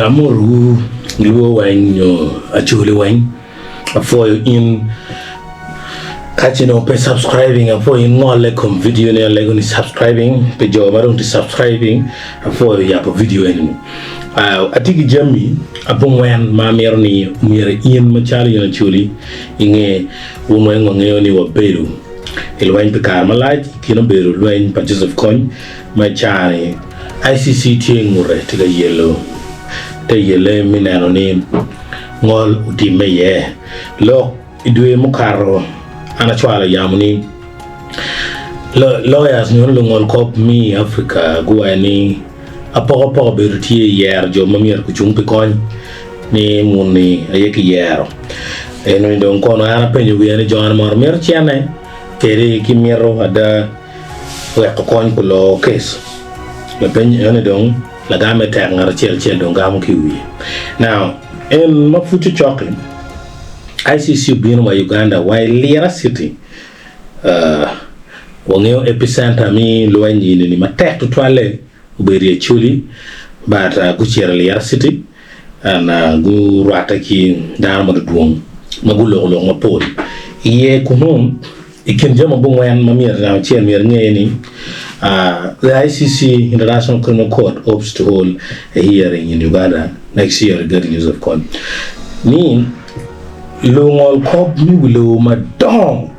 Amotowu luo weng nyo Acholi weng, apwoyo in ka ce nongo pe subscribing apwoyo in ngole i kom video ni alego ni subscribing pi jo ma dong tye subscribing apwoyo yabo video eni atye ki jami abongwen ma amito ni myero in macalo in Acholi inge wun weng wangeyo ni wabedo i lweny pi kare malac i kin obedo lweny pa Joseph Kony ma i caa-ni ICC tye i ngute tye ka yelo te yelle me neno ni ngol otimme iye. Lok i dwe mukato an acwalo yamo ni lawyers nyo lungol kop me i Africa guwaco ni apokapoka obedo tye i yero jo ma myero gucung pi kony ni muni aye kiyero. Eno ni dong kono an apenyo wiya ni jo-ni mono mito cene kede ki mito ada weko kony kuloo kes. Lapeny eno ni dong lagam me tek ngat acel acel dong gamo ki i wiye. Now en ma pud cocok-ki ICC obino wa Uganda wa i Lira City uh, wangeyo epicenter me lweny eni ni matek tutwalle obedo i Acholi but uh, gucito i Lira City and uh, gurwatte ki dano madwong ma guloko lok mapol iye kunu. I kin jami abongwen ma myero ngat acel myero inge ni, The ICC, International Criminal Court, hopes to hold a hearing in Uganda next year regarding Joseph Kony. Ni lungol kop me wi lobo madongo,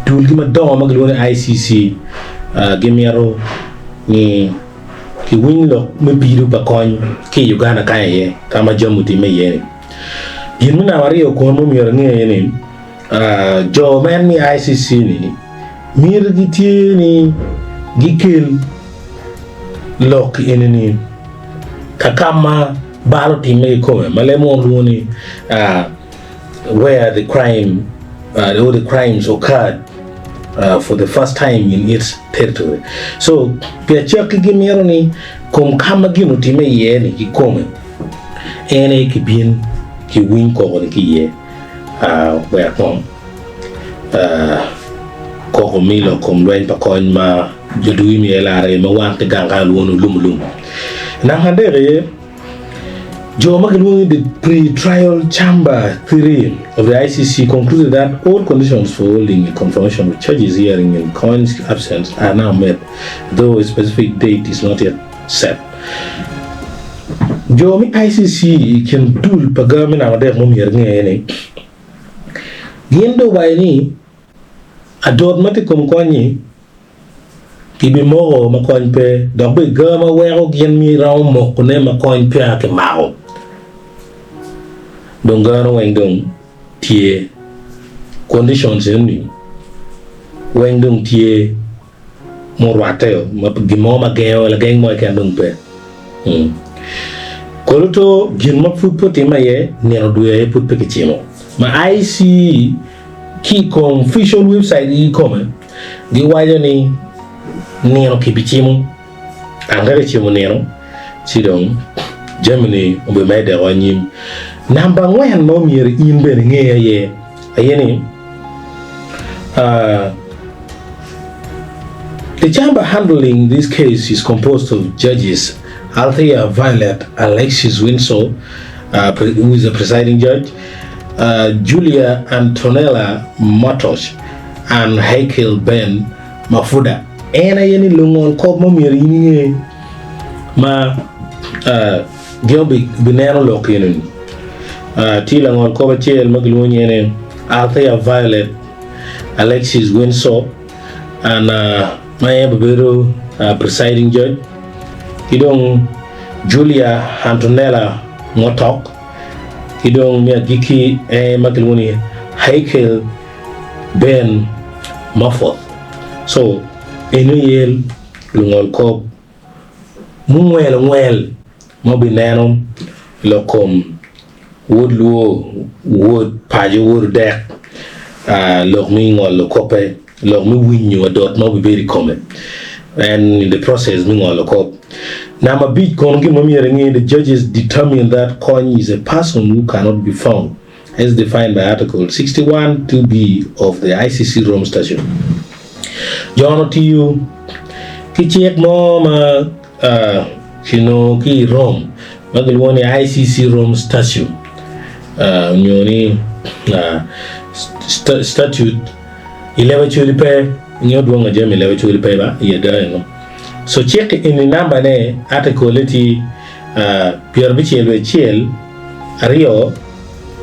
dulgi madongo ma gilwongo ni ICC gimito ni kiwiny lok me pido pa Kony ki i Uganda kany aye ka ma jami otimme iye-ni. Gin me namba aryo kono ma myero inge aye ni, Jo ma en me ICC ni mitigi tye ni gikel lok eni ni ka ka ma bal otimme kikome ma leb munu lwongo ni where the crime or the crimes occurred for the first time in its territory. So pi acakki gimito ni kom ka ma gin otimme iye ni kikome en aye kibin kiwiny koko ni ki iye. Wek kong koko mi lok kom lweny pa kony ma jodwi mi LRA ma wang ki gang kany lwongo ni olum olum. Naka adek aye jo ma gilwongo ni the pre-trial chamber 3 of the ICC concluded that all conditions for holding a confirmation of charges hearing in Kony's absence are now met though a specific date is not yet set. Jo me ICC i kin dul pa ga me namba adek ma omyero inge ni gin dong owaco ni adot ma tye i kom kony-nyi kibimoko ma kony pe dok bene ga ma weko gin romo mokone ma kony peya kimako dong gano weng dong tye conditions eni weng dong tye. Murwatte ma gin mo ma gengo lageng mo keken dong pe. Kolo to gin ma pud pe otimme aye nino dwe aye pud pe kicimo. Ma ICE ki i kom official website gi kikome giwaco ni nino kibicimo and ka kicimo nino ci dong jami ni obimedde o anyim. Namba angwen ma omyero in bene inge aye aye ni The chamber handling this case is composed of judges Althea Violet Alexis Windsor, who is the presiding judge, Julia Antonella Matosh, and Hakeil Ben Mafuda. En aye ni lungol kop ma myero in inge ma gin obineno lok eni. Tye langol kop acel ma kilwongo nyinge ni Althea Violet Alexis Windsor and ma en obedo presiding judge ki dong Julia Antonella Ngotok ki dong me agikki en ma kilwongo ni Hakeil Ben Mafforth. So eno aye lungol kop mungwelo ngwel ma obineno lok kom Wod Luo, wod paco, wod odek, lok me ngolo koppe, lok me winyo adot ma obibedo i kome and in the process me ngolo kop. Namba abic kono gin ma myero inge the judges determine that Kony is a person who cannot be found as defined by Article 61 2B of the ICC Rome Statute. Jon otiyo ki cik mo ma kinongo ki i Rome. ma kilwongo ni ICC Rome Statute nyo ni Statute i leb Acholi pe nyo dwongo jami i leb Acholi pe ba i ada eno. So cik eni namba ne article tye 71 2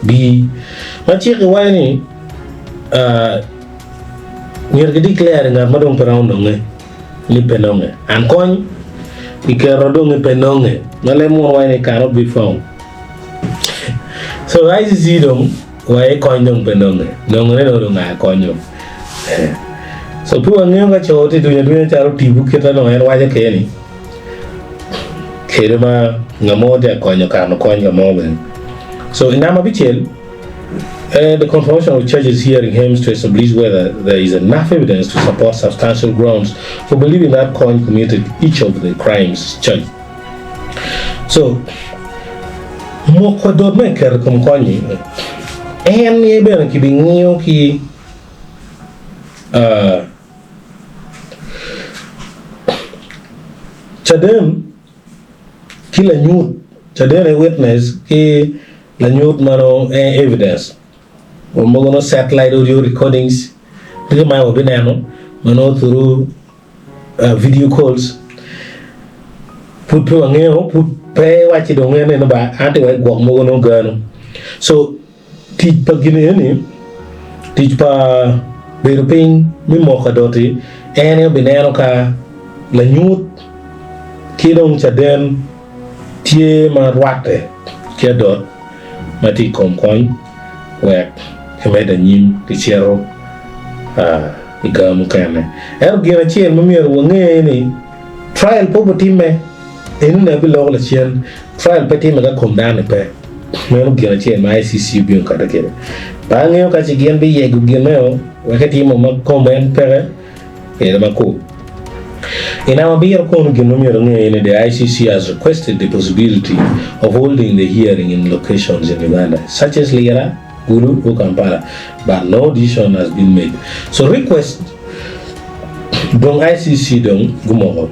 B ma cik waco ni myero ki declare ngat ma dong pe romo nonge ni pe nonge and kony kiketo dong ni pe nonge ma leb munu waco ni cannot be found so ICC dong waye kony dong pe nonge nongo ne dong nga konyo so pe wangeyo ka co tye dunya adunya calo tipo kite dong en waco keni kede ma nga mo tye ka konyo kano kony ka mo bene so i namba abicel The confirmation of charges hearing aims to establish whether there is enough evidence to support substantial grounds for believing that Kony committed each of the crimes charged. So, moko adot ma kiketo i kom Kony-ni, en aye bene kibingiyo ki caden ki lanyut, caden aye witness ki Lanyut ma nongo en evidence mogo nongo satellite audio recordings ducu ma wabineno ma nongo through video calls pud pe wangeyo pud pe iwacci dong en eno ba ento wa gwok mogo nongo gano so tic pa gin eni tic pa bedo piny me moko adoti en aye obineno ka lanyut ki dong caden tye ma rwatte ki adot ma tye i kom kony wek kimed anyim ki cito i gang mukene. Ento gin acel ma myero wange aye ni trial pe obitimme. Enoni abiloko lacen, trial pe timme ka kom dano-ni pe. Meno gin acel ma ICC obino kade kwede. Pe angeyo ka ce gin biyego gineo wek etimo ma kom en peke. Kede makur. I namba abiro kono gin ma myero onge aye ni the ICC has requested the possibility of holding the hearing in locations in Uganda such as Lira, Gulu or Kampala but no decision has been made. So request dong ICC dong gumoko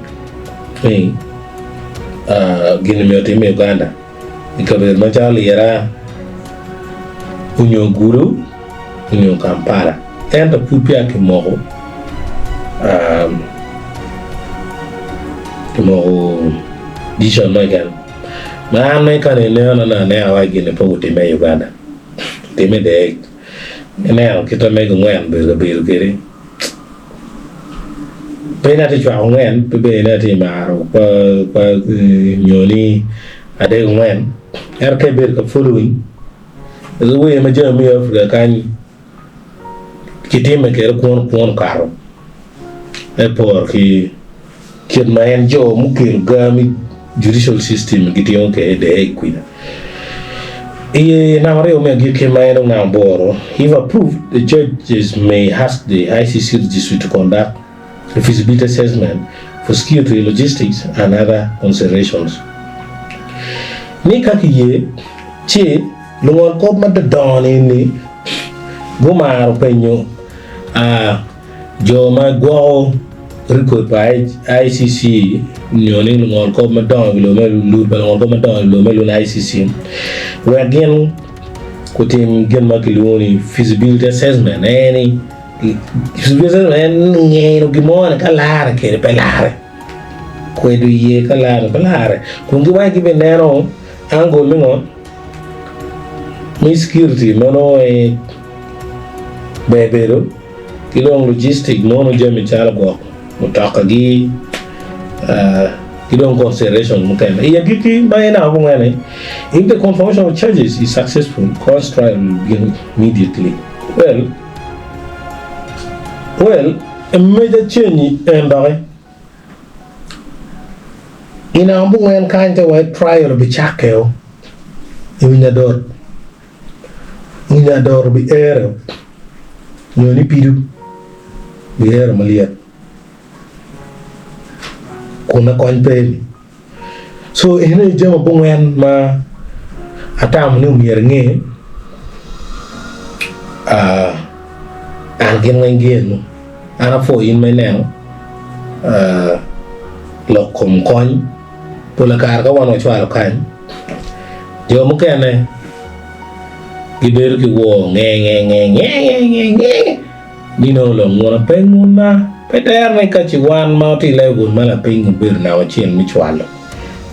ni gin myero otimme i Uganda i kabedo macalo Lira onyo Gulu onyo Kampala ento pud peya kimoko kimoko decision mo keken ma an me ka ineno ni aneno wa gin-ni pe otimme i Uganda otimme i The Hague ineno kit ma mego ngwen obedo ka bedo kwede pe ni atye ka cwako ngwen pe bene ni atye ka maro nyo ni adego ngwen ento ka ibedo ka following Wer ma jami me Africa kany kitime kwede kwon kwon okato me poro ki kit ma en jo mukelo gar me judicial system gitimo kwede i The Hague kwija. I namba aryo me agikki ma en dong namba aboro, if approved, the judges may ask the ICC registry to conduct a feasibility assessment for security, logistics and other considerations. Ni ka kiye, ci lungol kop madodongo ni gumaro penyo jo ma gwoko record pa ICC nyo ni lungol kop madongo i lobo me lul pa lungol kop madongo i lobo me lun ICC wek gin gutim gin ma kilwongo ni feasibility assessment en ni En ngeno gin mo ni ka larre kede pe larre, kwedo iye ka larre pe larre kun giwaco gibineno angle me ngo me security ma nongo ber bedo ki dong logistic mono jami calo gwok mutokagi ki dong consideration mukene. I agikki ma en aye gungene if the confirmation of charges is successful court trial will begin immediately. Well, Well, meja cenyi en doki. I nanga bungwen kany te wai trial obicakke o i winyo adot. Winyo adot obi ere o nyo ni pido bi ere malyet kun akony pe ni. So eni aye jami abongwen ma atamo ni omyero inge an gin weng geno an apwoyo in ma ineno lok kom kony pola kare ka wan wacwalo kany. Jo mukene gibedo ki woo nge nge nge nge nge nge nge ni nongo lok nguna pe nguna pe tero ni ka ci wan ma watye i level ma lapiny obedo namba acel me cwalo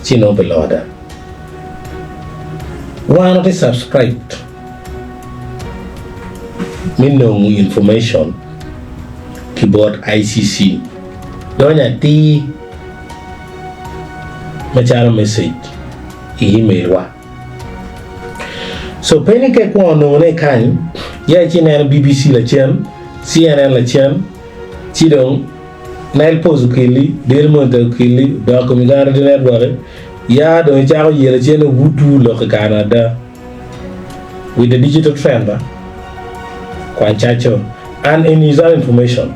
ci nongo pe lok ada. Wan watye subscribed me nongo information ki bot ICC donyo atir macalo message i email wa. So pe ni ka ikwongo nongone kany, ya ci ineno BBC lacen, CNN lacen, ci dong Nile Post okelli, Daily Monitor okelli, odok kom Uganda Radio Network, ya dong icako yelo cen ni wutu lok i kare ada. With the digital trend ba, kwany caco and in is our information.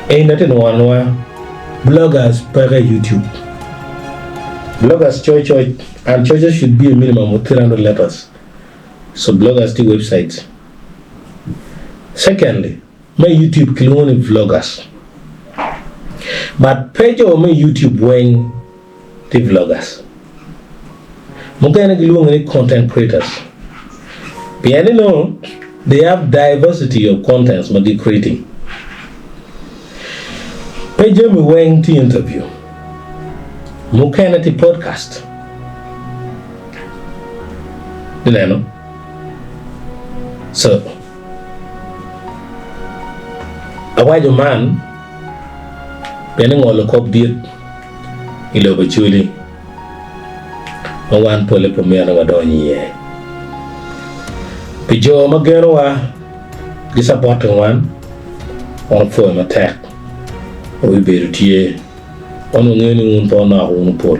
Eni atye nwoyo anwoya, bloggers peke i YouTube. Bloggers coyo coc and coce should be a minimum of 300 letters. So bloggers tye i websites. Secondly, me YouTube kilwongo ni vloggers. But pe jo me YouTube weng tye vloggers. Mukene gilwonge ni content creators. Pien ni nongo they have diversity of contents ma gi creating. Pe jami weng tye interview. Mukene tye podcast. Ineno? So, awaco man pien ni ngolo kop dit i lobo Acholi ma wan pole pe myero ni wadony iye. Pi jo ma genowa gi supporting wan, wan wapwoyo matek ma wi bedo tye. Wan wangeyo ni wun pe wunoko wun wupol.